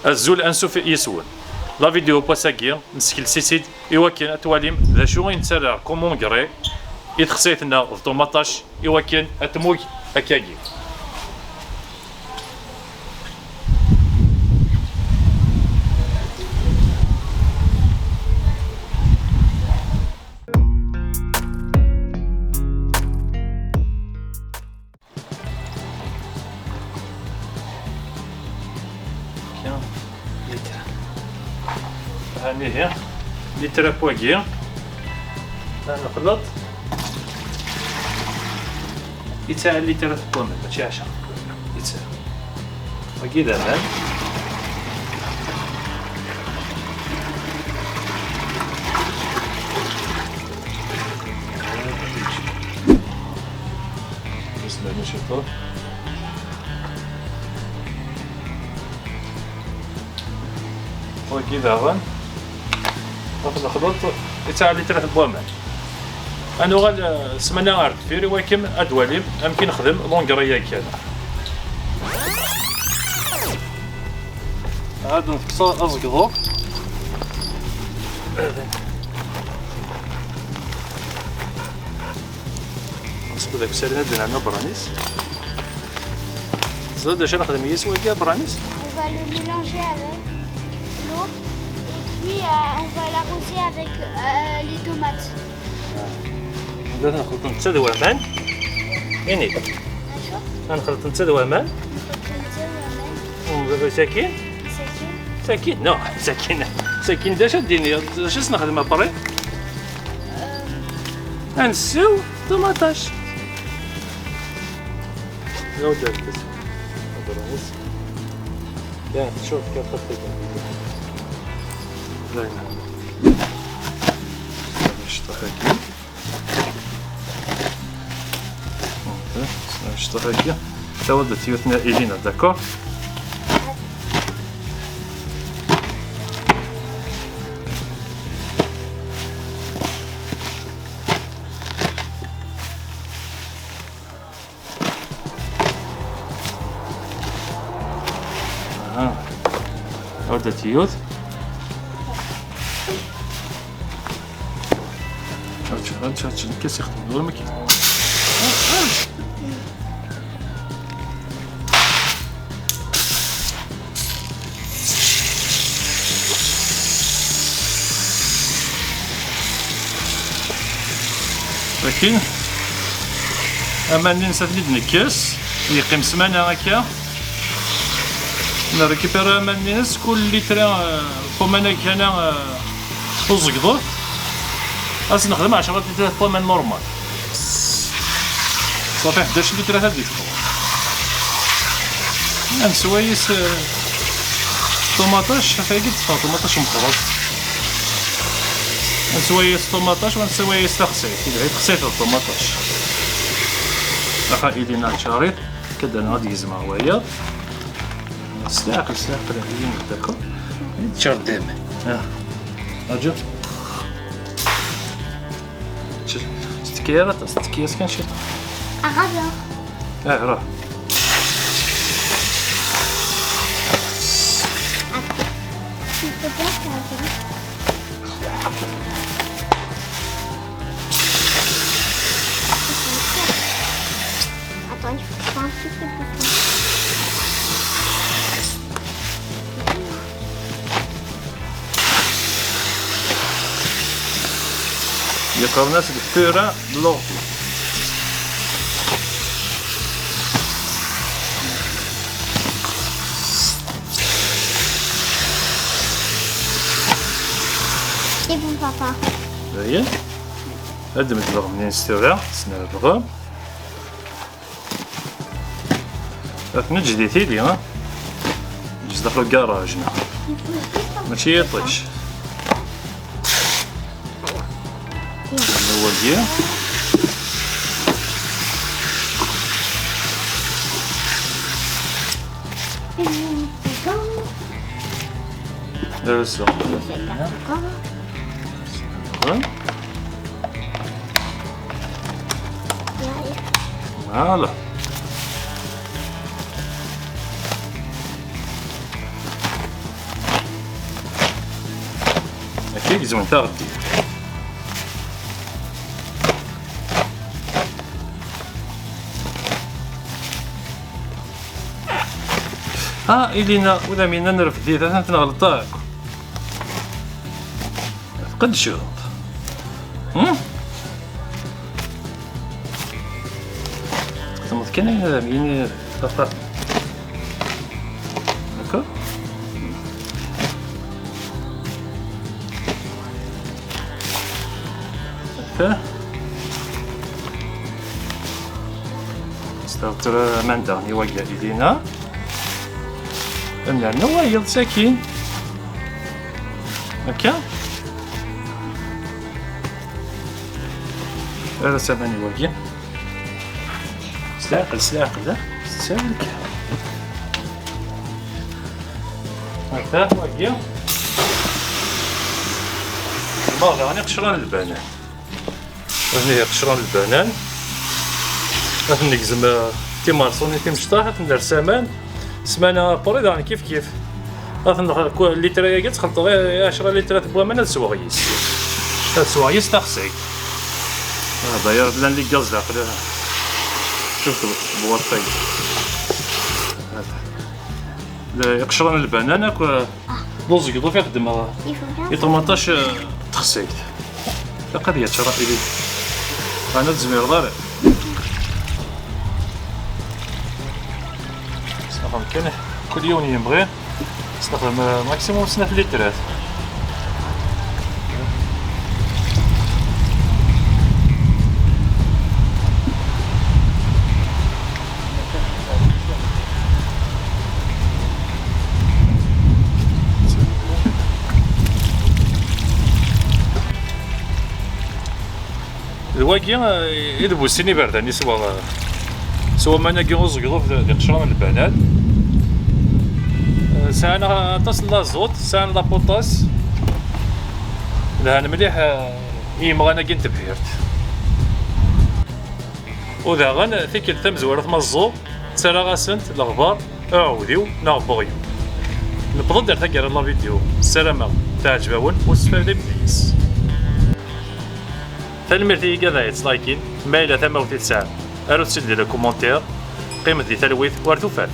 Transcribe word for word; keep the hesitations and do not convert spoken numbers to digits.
Azul, ansuf yes-wen. La vidéo n wass-agi nsekles-itt-id i wakken ad twalim d acu i nettarra comme engrais i texsayt-nneɣ d ṭumaṭac, i wakken ad tmug akkagi. Kra. Litra. Anihi. Litra n wagi. Ad nexleḍ. Yettɛa litra n waman, mačči ɛecṛa. Yettɛa. Wagi d aman. Isem-nni ciṭuḥ. Wagi daɣen, ɣef lexluṭ, yettɛa litra n waman. Ad nuɣal, eh, ssmana ar deffir i wakken ad d-walim amek i nexdem l'engrais-agi. Ad ntekkes azegḍu. Nṣebb deg usarin ad d-nernu abranis. Teẓriḍ d acu ara nexdem yis wagi abranis? On va le mélanger avec l'eau et puis, euh, on va l'arroser avec, euh, les tomates. Ad nexlṭen netta d waman. Ini. Acu? Ad nexlṭen netta d waman. Nexlṭen netta d waman. Mm, sakin? Sakin. Sakin, non, sakin. Sakin, d acu ad d-iniɣ? D acu ad s-nexdem après? Euh. Ad nsew ṭumaṭac. Nɛawed ad nbes. Abranis. Ya, tcuf, kif txeddem. Dayen. Necṭeḥ-agi. Ok, necṭeḥ-agi. Tawaddit yiwet n Ilina, d'accord? Aha. Ur d-tiyut. Ač, ač, ač, nekk as ixdem, ur ma kif. Lakin aman-nni ad ten-id-nekkes, yeqqim ssmana akka. Nrekipir aman-nni, kul litra, eh, n waman akka, eh, uzegḍef, ad s-nexdem ɛecṛa litrat n waman normal. Ṣafi, ḥdac litrat ad d-yefk. Ad neswa yis, eh, ṭumaṭac, ɣef wagi d-teffeɣ ṭumaṭac meqqret. Ad neswa yis ṭumaṭac, ad neswa yis taxsayt. Yelha texsayt d ṭumaṭac. Axa, Ilina, ččarit, akka ad d-gezmeɣ wayeḍ. S leɛqel, s leɛqel, Ilina, d'accord? Ččar dima. Ah. Aǧu. Tettekki ara aṭas, tettekki-as kan ciṭ. Aɣabeɣ. Ah, ruḥ. Attends, il faut que je fasse un petit peu plus fort. Yeqqaren-as deg tura n l'ordi. C'est bon, papa. Dayen. Ad d-medleɣ mnin s tura, s nerbeɣ. Ad t-neǧǧ di tili, ha? Zdaxel ugaṛaj, neɣ? Mačči yiṭij. Wagi. Ad zdaxel. Voilà. Gezmen taɣeddi. Ah, Ilina, ula mi nna nrefd-it, atan tenɣelṭ akk. Tqedceḍ. Hmm? Txedmeḍ kan ayen ad am-yini tafat. D'accord? Ta. Tesdaɣ tura aman daɣen i wagi i dina. Ad nernu wayeḍ sakin. Akka. Ara s aman i wagi. S leɛqel, s leɛqel, ha? S ttawil kan. Ata wagi. Ma daɣen iqecran n lbanan. Ad nihi qecran n lbanan. Ad negzem, eh, timerṣunin timecṭaḥ, ad ners aman. Ssmana après daɣen kif kif. Ad ten-, ku-, litra-agi ad txelṭeḍ i, i ɛecra litrat n waman, ad sweɣ yis. Ad sweɣ yis taxsayt. Ah, d'ailleurs, llan les gaz daxel. Cuf lbwaṭa-yi. Iqecran n lbanan akk, d uzegḍuf i xeddmeɣ. I ṭumaṭac, eh, texsayt. Ilaq ad yečč Rafael. Ɛni ur tezmireḍ ara? Staxdem kan kul yiwen yemɣi. Staxdem, eh, maximum snat litrat. D wagi, eh, i d bu sin iberdan i swa, eh, s waman-agi uzegḍuf d, d iqecran n lbanan. Eh, sɛan aṭas n laẓut, sɛan lapuṭas. Lhan mliḥ, eh, i yimɣan-agi n tebḥirt. U daɣen, tikkelt tamezwarut ma ẓẓu, ttarraɣ-asent leɣbar, aɛudiw neɣ beɣyul. Newweḍ-d ar taggara n la vidéo. Ssarameɣ teɛǧeb-awen u testafidem deg-s. Tanemmirt i yigad-a yettlaykin, ma yella tamawt i tesɛam, arut-tt-id di les commentaires, qqimet di talwit war tufat.